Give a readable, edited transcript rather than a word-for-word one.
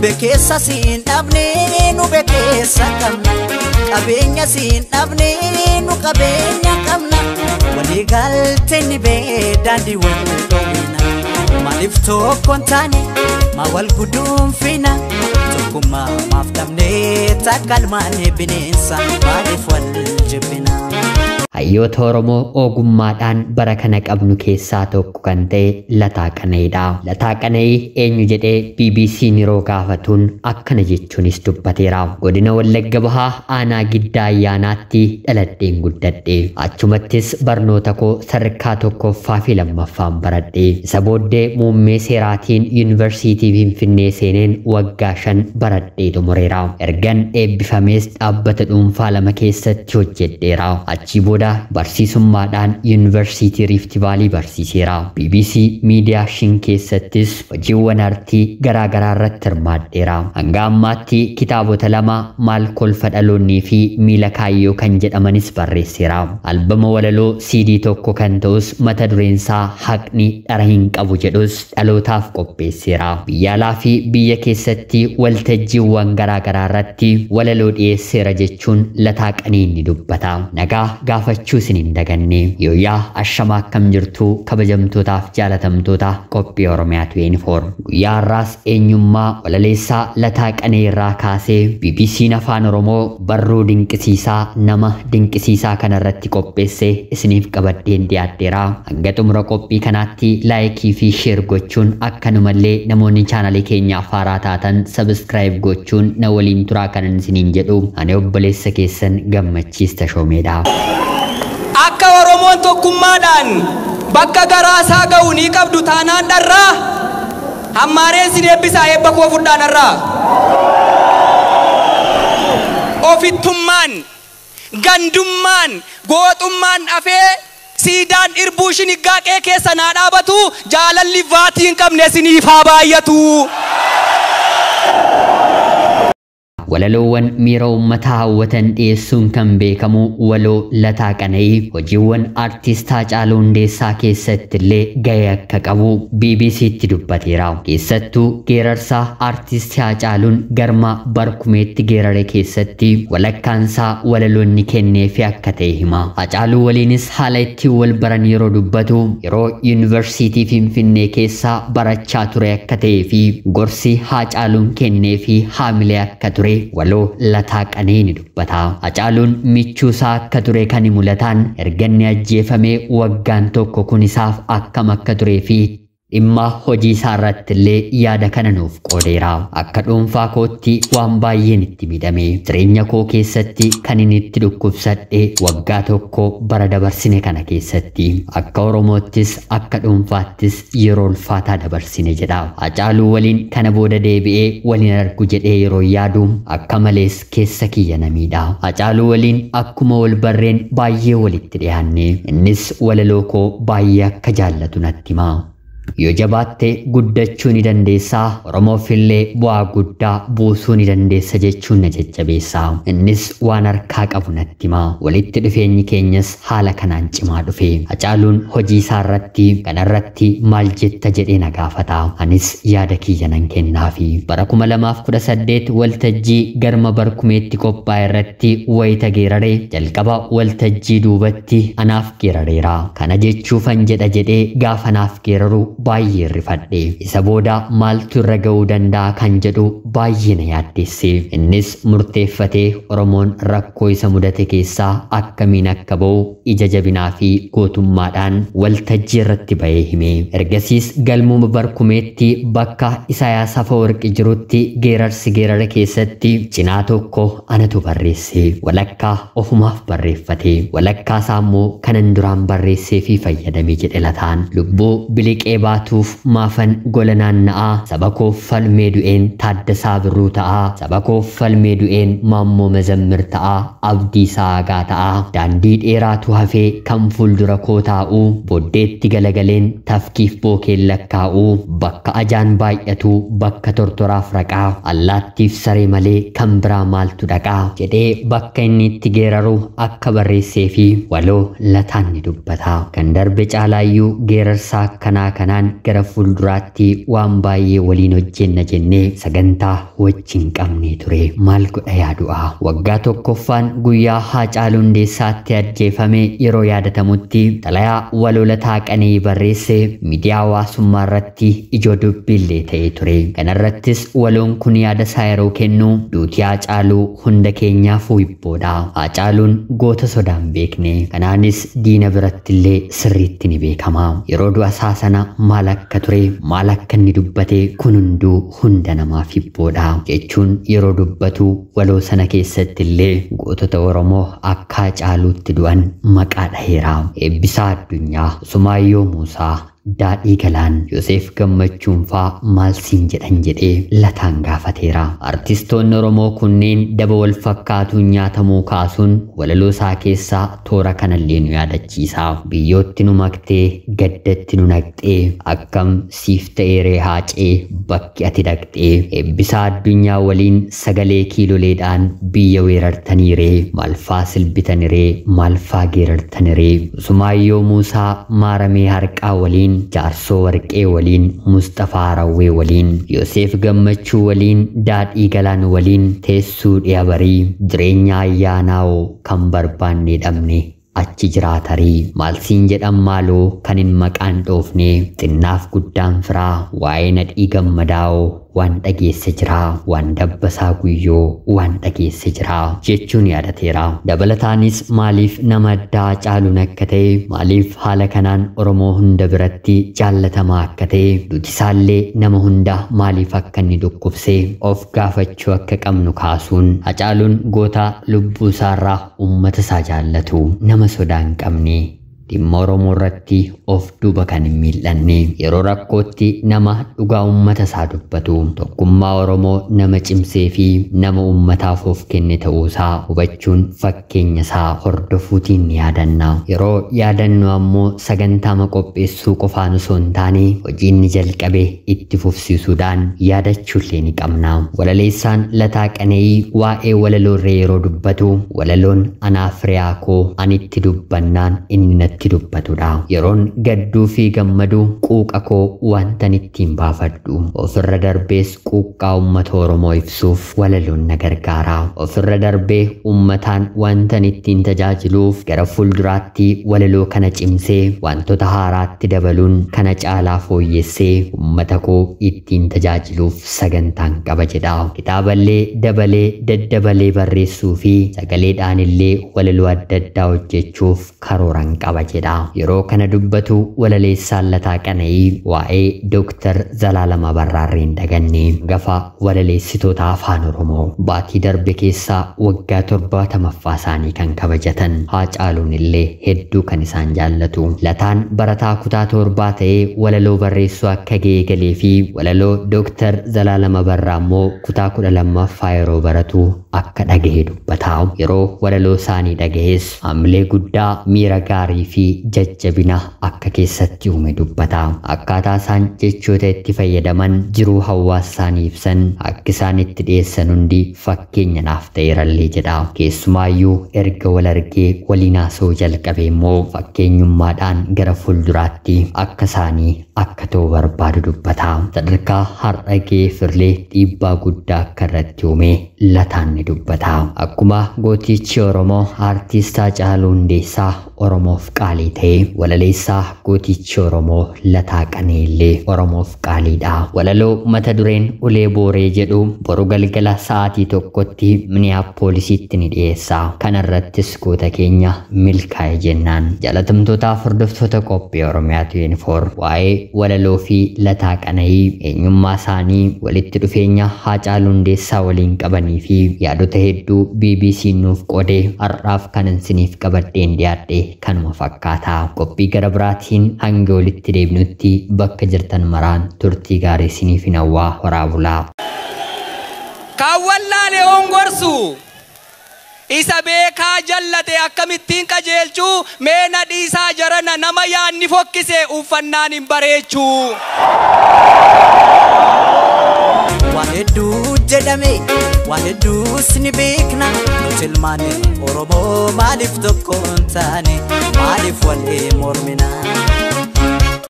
Bekeessa siin dhabne nu bekeessa qabna. Qabeenya siin dhabne nu qabeenya qabna. Walii galtee ni bee daandii wal dhoowwina. Maaliif tokko hin taane maa wal guduunfina? Tokkummaa maaf dhabne takka ilmaan bineensa maaliif wal jibbina? Hayyoota Oromoo ogummaadhaan bara kana qabnu keessaa tokko kan ta'e Lataa Qana'iidha. Lataa Qana'ii eenyu jedhee BBC'n yeroo gaafatuun akkana jechuunis dubbateera. Godina Wallagga Bahaa aanaa Giddaa Ayyaanaatti dhaladheen guddadhe. Achumattis barnoota koo sadarkaa tokkoffaa fi lammaffaan baradhe. Isa booddee muummee seeraatiin Yuunivarsiitii Finfinnee seeneen waggaa 5 baradhee xumureera. Ergan eebbifamees dhaabbata dhuunfaa 2 keessatti hojjedheera. Achii booda barsiisummaadhaan Yuunivarsiitii Rift Vaalii barsiiseera. BBC Miidiyaa Shin keessattis hojiiwwan artii garaagaraa irratti hirmaadheera. Hanga ammaatti kitaabota 2 Maal Kolfa Dhaloonnii fi Miila Kaayyoo kan jedhamanis barreesseera. Albama walaloo CD 1 kan ta'us mata dureensaa Haqni Dhara Hin Qabu jedhus dhalootaaf qopheesseera. Biyya alaa fi biyya keessatti waltajjiiwwan garaagaraa irratti walaloo dhiyeesseera jechuun Lataa Qana'ii ni dubbata. Nagaa gaafachuu isin hin daganne. Yooyaa ashamaa akkam jirtu kabajamtootaaf jaalatamtoota qophii Oromiyaa 24. Guyyaa har'aas eenyummaa walaleessaa Lataa Qana'ii irraa kaasee BBC'n Afaan Oromoo barruu dinqisiisaa nama dinqisiisaa kanarratti qopheesse isiniif qabadheen dhiyaadheera. Hanga xumura qophii kanaatti laayikii fi sheer gochuun akkanumallee namoonni chaanalii keenyaaf haaraa taatan sabiskiraayib gochuun na waliin turaa kanan isiniin jedhu ani obboleessa keessan Gammachiis Tashoomeedha. Akka Oromoon tokkummaadhaan bakka garaasaa ga'u ni qabdu taanaan dharraa hammaareen sin eebbisaa eebba koo fudhaan har'aa. Ofittummaan, gandummaan, gooxummaan dhafee siidaan irbuu shiniggaaqee keessa naa dhaabatu jaalalli vaatii hin qabne siniif haa baay'atu. Walaloowwan miira uummataa hawwatan dhiyeessuun kan beekamu waloo Lataa Qana'ii hojiiwwan aartist Haacaaluu Hundeessaa keessatti illee gahee akka qabu BBC'tti dubbateera. Keessattuu geerarsaa aartist Haacaaluun garma barkumeetti geerare keessatti walakkaansaa walaloonni kenneefi akka ta'e hima. Haacaaluu waliinis haala ittiin wal baran yeroo dubbatu yeroo Yuunivarsiitii Finfinnee keessaa barachaa ture akka ta'ee fi gorsi Haacaaluun kenneefi haamilee akka ture waloo Lataa Qana'ii ni dubbata. Haacaaluun michuusaa akka ture kan himu Lataan erga inni ajjeefamee waggaan tokko kun isaaf akkam akka turee fi dhimma hojii isaa irratti illee yaada kana nuuf qoodeera. Akka dhuunfaa kootti waan baay'een itti miidhame. Jireenya koo keessatti kan inni itti dhukkubsadhe waggaa tokko bara dabarsine kana keessatti. Akka Oromoottis akka dhuunfaattis yeroo ulfaataa dabarsine jedha. Haacaaluu waliin kana booda deebi'ee waliin argu jedhee yeroo yaadu akka malees keessa kiyya na miidha. Haacaaluu waliin akkuma wal barreen baay'ee walitti dhiyaanne. Innis walaloo koo baay'ee akka jaallatu natti hima. Yoo jabaatte guddachuu ni dandeessaa, Oromoof illee bu'aa guddaa buusuu ni dandeessa jechuun na jajjabeessa. Innis waan harkaa qabu natti hima. Walitti dhufeenyi keenyas haala kanaan cimaa dhufe. Haacaaluun hojii isaa irratti kanarratti maal jetta jedhee na gaafata. Anis yaada kiyya nan kennaafi. Bara 2018 waltajjii garma barkumeetti qophaa'e irratti wayita geerare jalqaba waltajjii duubatti anaaf geerareera. Kana jechuufan jedha jedhee gaafa anaaf geeraru baay'ee rifadhe. Isa booda maaltu irra ga'uu danda'a kan jedhu baay'ee na yaaddesse. Innis murteeffatee Oromoon rakkoo isa mudate keessaa akkamiin akka ba'u ija jabinaa fi gootummaadhaan waltajjii irratti ba'ee hime. Ergasiis galmuma barkumeetti bakka Isaayaas Afawarqi jirutti geerarsi geerara keessatti cinaa tokko anatu barreesse. Walakkaa ofumaaf barreeffate. Walakkaa isaa immoo kanan duraan barreessee fi fayyadame jedhe Lataan. Lubbuu biliqee baatuuf maafan gola naanna'aa, saba koof falmee du'een Taaddasaa Birruu ta'aa, saba koof falmee du'een Maammoo Mazammir ta'aa, Abdiisaa Aagaa ta'aa, daandii dheeraatu hafee kan fuuldura koo taa'uu, booddeetti galagaleen tafkiif bookeen lakkaa'uu, bakka ajaan baay'atu bakka tortoraaf raqaa, allaattiif saree malee kan biraa maaltu dhaqaa jedhee bakka inni itti geeraru akka barreessee fi waloo Lataan ni dubbata. Kan darbe caalaayyuu geerarsaa akkanaa kanaan kanaan gara fuulduraatti waan baay'ee waliin hojjenna jennee sagantaa wajjin qabnee ture. Maal godha yaadu'a. Waggaa tokkoffaan guyyaa Haacaaluu Hundeessaatti ajjeefame yeroo yaadatamutti xalayaa waloo Lataa Qana'ii barreesse miidiyaa hawaasummaa irratti ijoo dubbiillee ta'ee ture. Kanarrattis waloon kun yaada isaa yeroo kennu duuti Haacaaluu hunda keenyaafuu hibboodha. Haacaaluun goota sodaa hin beekne. Kanaanis diina birattillee sirriitti ni beekama. Yeroo du'a isaa sana maal akka ture, maal akka inni dubbate kun hunduu hunda namaaf hibboodha jechuun yeroo dubbatu waloo sana keessatti illee gootota Oromoo akka Haacaaluutti du'an maqaa dhaheera. Eebbisaa Addunyaa, Sumaayyoo Muusaa, Daadhii Galaan, Yoseef Gammachuun faa maal siin jedhan jedhee Lataan gaafateera. Artistoonni Oromoo kunneen daba wal fakkaatuun nyaatamuu kaasuun walaloo isaa keessaa toora kanallee nu yaadachiisa. Biyyootti nu maktee, gaddatti nu naqxee, akkam siif ta'eeree Haacee bakki ati dhaqxee, Eebbisaa Addunyaa waliin sagalee kiiloleedhaan biyya weerartaniiree, maalfaa silbitaniree, maalfaa geerartaniree, Usumaayyoo Muusaa Maaramee Harqaa waliin, Jaarsoo Warqee waliin, Mustafaa Rawwee waliin, Yoseef Gammachuu waliin, Daadhii Galaan waliin teessuu dhiya barii, jireenya ayyaanaa'oo kan barbaanne dhabne achi jiraatarii, maal siin jedhan maaloo kan hin maqaan dhoofne, xinnaaf guddaan firaa, waa'ee Nadhii Gammadaa'oo waan dhageesse jira, waan Dabbasaa Guyyoo waan dhageesse jira jechuun yaadateera. Dabalataanis maaliif nama addaa Haacaaluun akka ta'e, maaliif haala kanaan Oromoo hunda biratti jaallatamaa akka ta'e, duuti isaallee nama hunda maaliif akka inni dhukkubse of gaafachuu akka qabnu kaasuun Haacaaluun goota lubbuu isaarraa uummata isaa jaallatu, nama sodaa hin qabne, dhimma Oromoo irratti of duuba kan hin miil'anne, yeroo rakkootti nama dhugaa uummata isaa dubbatu, tokkummaa Oromoo nama cimsee fi nama uummataaf of kenne ta'uusaa hubachuun fakkeenya isaa hordofuutiin ni yaadanna. Yeroo yaadannu ammoo sagantaama qopheessuu qofaan osoo hin taane hojii inni jalqabe itti fufsiisuudhaan yaadachuullee ni qabna. Walaleessaan Lataa Qana'ii waa'ee walaloorree yeroo dubbatu walaloon anaaf riyaa koo ani itti dubbannaan inni natti dubbatudha. Yeroon gadduu fi gammadu quuqa koo wantan ittiin baafadhu. Ofirra darbees quuqqaa uummata Oromoo ibsuuf walaloon na gargaara. Ofirra darbee uummataan wantan ittiin tajaajiluuf gara fuulduraatti walaloo kana cimsee wantoota haaraatti dabaluun kana caalaa fooyyessee uummata koo ittiin tajaajiluuf sagantaan qaba jedha. Kitaaballee dabalee daddabalee barreessuu fi sagaleedhaan illee walaloo adda addaa hojjechuuf karooran qaba jedha. Yeroo kana dubbatu walaleessaan Lataa Qana'ii waa'ee Dooktar Zalaalam Abarraarree hin daganne. Gafa walaleessitoota afaan Oromoo baatii darbe keessaa waggaa 70ffaa isaanii kan kabajatan Haacaaluun illee hedduu kan isaan jaallatu. Lataan barataa kutaa 7 ta'ee walaloo barreessuu akka ga'e galee fi walaloo Dooktar Zalaalam Abarraa immoo kutaa 12ffaa yeroo baratu akka dhagahe dubbata. Yeroo walaloo isaanii dhagahes hamilee guddaa, miira gaarii fi jajjabina akka keessatti uume dubbata. Akkaataa isaan jechoota itti fayyadaman, jiruu hawaasa isaanii ibsan, akka isaan itti dhiyeessan hundi fakkeenya naaf ta'eerallee jedha. Keessumaayyuu erga wal argee waliin haasa'uu jalqabe immoo fakkeenyummaadhaan gara fuulduraatti akka isaanii akka ta'u barbaadu dubbata. Sadarkaa har'a ga'ee firlee dhiibbaa guddaa akka irratti uume Lataan ni dubbata. Akkuma gootichi Oromoo Aartist Haacaaluu Hundeessaa Oromoof qaalii ta'e, walaleessaa gootichi Oromoo Lataa Qana'ii illee Oromoof qaaliidha. Walaloo mata dureen Ulee Booree jedhu boru galgala sa'aatii 1tti Minneapoolisitti ni dhiyeessa. Kanarrattis goota keenya milkaa'e jennaan. Jaalatamtootaaf hordoftoota qophii Oromiyaa 24 waa'ee walaloo fi Lataa Qana'ii, eenyummaa isaanii, walitti dhufeenya Haacaaluu Hundeessaa waliin qabanii fi yaadota hedduu BBC nuuf qoode har'aaf kan isiniif qabadheen dhiyaadhe kanuma fakkaata. Qophii gara biraatiin hanga walitti deebinutti bakka jirtan maraan turtii gaarii isiniif hin hawwaa. Horaa bulaa. Kan wallaale hongorsu isa beekaa jallate akkamittiin qajeelchuu, mee na dhiisaa jarana, nama yaadni fokkise uffannaan hin bareechuu. Waan hedduu jedhame, waan hedduus ni beekna. Nuti ilmaan Oromoo maaliif tokko hin taane? Maaliif walii mormina?